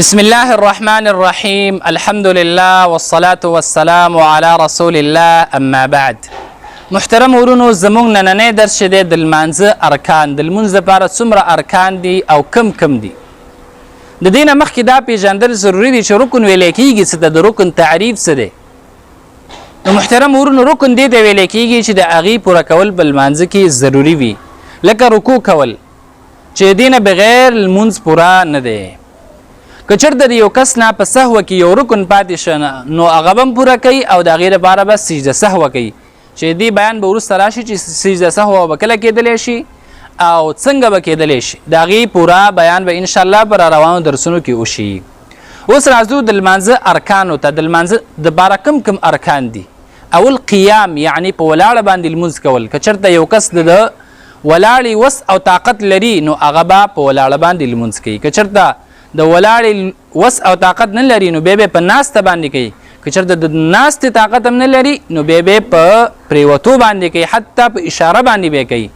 بسم الله الرحمن الرحیم، الحمد لله والصلاة والسلام علی رسول الله، اما بعد. محترم ورونو، زموږ نننی درس چې دی د لمانځه ارکان، د لمونځ لپاره څومره ارکان دي او کم کم دي. د دې نه مخکې دا پېژندل ضروري دي چې رکن ویلی کېږي څه ته، د رکن تعریف څه دی. نو محترم ورونو، رکن دې ته ویلی کېږي چې د هغې پوره کول په لمانځه کې ضروري وي، لکه رکوع کول چې د دې نه بغیر لمونځ پوره نه دی. که چېرته د یو کس نه په سهوه کې یو رکن پاتې شه نو هغه به هم پوره کوي او د هغې لپاره به سجده سهوه کوي، چې دې بیان به وروسته راشي چې سجده سهوه به کله کېدلی شي او څنګه به کېدلی شي. د هغې پوره بیان به انشاءالله په را روانو درسونو کې وشي. اوس راځو د لمانځه ارکانو ته. د لمانځه دپاره کوم کوم ارکان دي؟ اول قیام، یعنی په ولاړه باندې لمونځ کول. که چېرته یو کس د ولاړې وس او طاقت لري نو هغه به په ولاړه باندې لمونځ کوي. که چېرته د ولاړې وس او طاقت نه لري نو بیا به په ناسته باندې کوي. که چېرته د ناستې طاقت هم نه لري نو بیا به په پریوتو باندې کوي، حتی په اشاره باندې به کوي،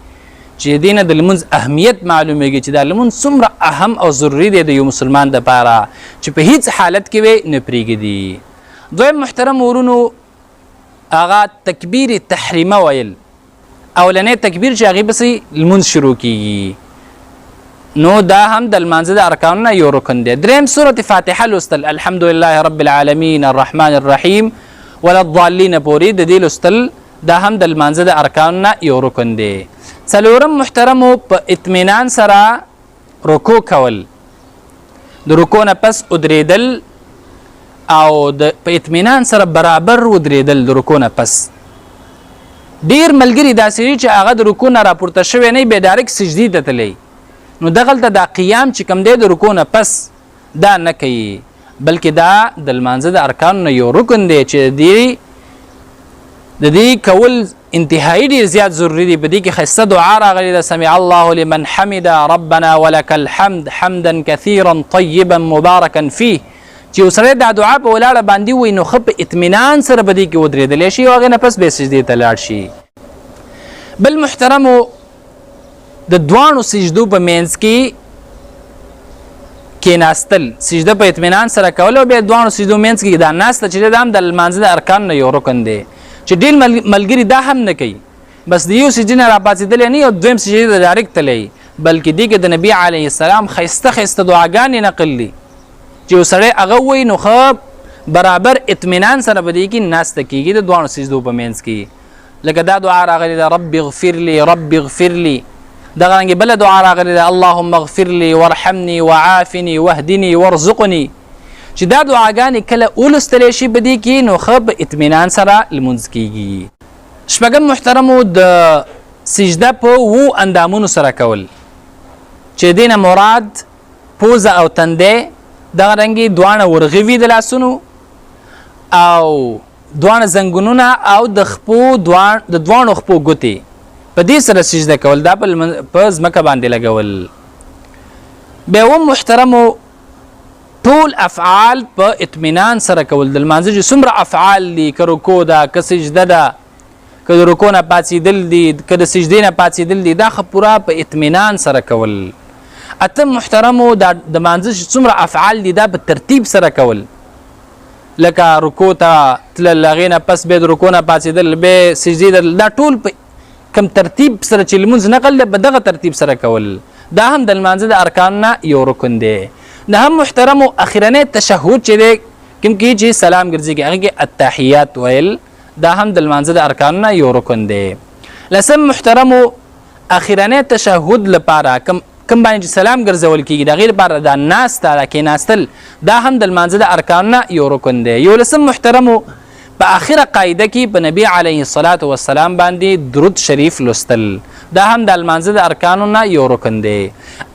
چې دې نه د لمونځ اهمیت معلومیږي چې دا لمونځ څومره اهم او ضروري دی د یو مسلمان دپاره چې په هیڅ حالت کې به نه پرېږدي. دویم محترم ورونو، هغه تکبیر تحریمه ویل. اولنی تکبیر چې هغې پسې لمونځ شروع کیږي، نو دا هم د لمانځه د ارکانو نه یو رکن دی. دریم سورة فاتحه لوستل، الحمد لله رب العالمین الرحمن الرحیم ولا الضالین پورې د دې لوستل، دا هم د لمانځه د ارکانو نه یو رکن دی. څلورم محترمو، په اطمینان سره رکوع کول، د رکوع نه پس ودرېدل او د په اطمینان سره برابر ودرېدل د رکوع نه پس. ډېر ملګري داسې دي چې هغه د رکوع نه راپورته شوی نه، بیا ډایرکټ سجدې ته تللی، نو دغلته دا قیام چې کوم دی د رکوع نه پس دا نه کوي، بلکې دا د لمانځه د ارکانو نه یو رکن دی چې د دې کول انتهایی ډېر زیات ضروري دی. په دې کې ښایسته دعا راغلې ده، سمع الله لمن حمده ربنا ولک الحمد حمدا کثیرا طیبا مبارکا فیه، چې یو سړی دا دعا په ولاړه باندې ووایي نو ښه په اطمینان سره په دې کې ودرېدلی شي او هغې نه پس بیا سجدې ته لاړ شي. بل محترمو، د دواړو سجدو په منځ کې کېناستل، سجده په اطمینان سره کول او بیا دواړو سجدو منځ کې دا ناسته چې ده، دا هم د لمانځه د ارکانو نه یو رکن دی چې ډېر ملګري دا هم نه کوي، بس د یو سجدې نه راپاڅېدلی نه او دویم سجدې ته ډایرکټ تللی، بلکې دې کې د نبي علیه السلام ښایسته ښایسته دعاګانې نقل دي چې یو سړی هغه ووایي نو ښه برابر اطمینان سره په دې کې ناسته کېږي د دواړو سجدو په منځ کې. لکه دا دعا راغلې ده، رب اغفر لي رب اغفر لي. دغه رنګې بله دعا راغلې ده، اللهم اغفر لي وارحمني وعافني واهدني وارزقني، چې دا دعاګانې کله ولوستلی شي په دې کې نو ښه په اطمینان سره لمونځ کېږي. شپږم محترمو، د سجده په اوو اندامونو سره کول، چې دې نه مراد پوزه او تندی، دغه رنګې دواړه ورغوي د لاسونو او دواړه زنګونونه او د خپو د دواړو خپو ګوتې، په دې سره سجده کول، دا په ځمکه باندې لګول. بیا اووم محترمو، ټول افعال په اطمینان سره کول. د لمانځه چې څومره افعال دي، که رکوع ده، که سجده ده، که د رکوع نه پاڅېدل دي، که د سجدې نه پاڅېدل دي، دا ښه پوره په اطمینان سره کول. اتم محترمو، دا د لمانځه چې څومره افعال دي دا په ترتیب سره کول، لکه رکوع ته تلل، هغې نه پس بیا د رکوع نه پاڅېدل، بیا سجدې ته، دا ټول په کم ترتیب سره چې لمونځ نقل دی په دغه ترتیب سره کول، دا هم د لمانځه د ارکانو نه یو رکن دی. د هم محترمو، اخرنی تشهد چې دی کوم کې چې سلام ګرځي هغې کې التحیات ویل، دا هم د لمانځه د ارکانو نه یو رکن دی. لسم محترمو، اخرنی تشهد لپاره کوم باندې چې سلام ګرځول کېږي د هغې لپاره دا ناسته، دا کېناستل، دا هم د لمانځه د ارکانو نه یو رکن دی. یولسم محترمو، په آخره قاعده کې په نبی علیه الصلاة والسلام باندې درود شریف لوستل، دا هم د لمانځه د ارکانو نه یو رکن دی.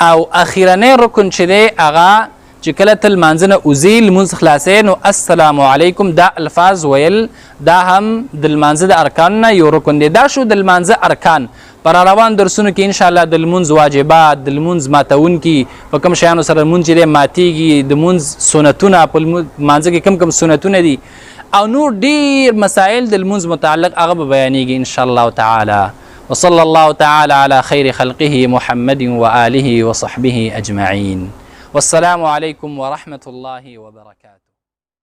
او اخرنی رکن چې دی هغه چې کله ته لمانځه نه وځې، لمونځ خلاصې، نو السلام علیکم دا الفاظ ویل، دا هم د لمانځه د ارکانو نه یو رکن دی. دا شو د لمانځه ارکان. پر روان درسونو کې انشاءالله د لمونځ واجبات، د لمونځ ماتونکي په کوم شیانو سره لمونځ چې دی ماتیږي، د لمونځ سنتونه، په لمانځه کې کوم کوم سنتونه دي او نور ډېر مسایل د لمونځ متعلق هغه به بیانېږي انشاءالله تعالی. وصلى الله تعالى على خير خلقه محمد وآله وصحبه أجمعين. والسلام علیکم ورحمة الله وبرکاته.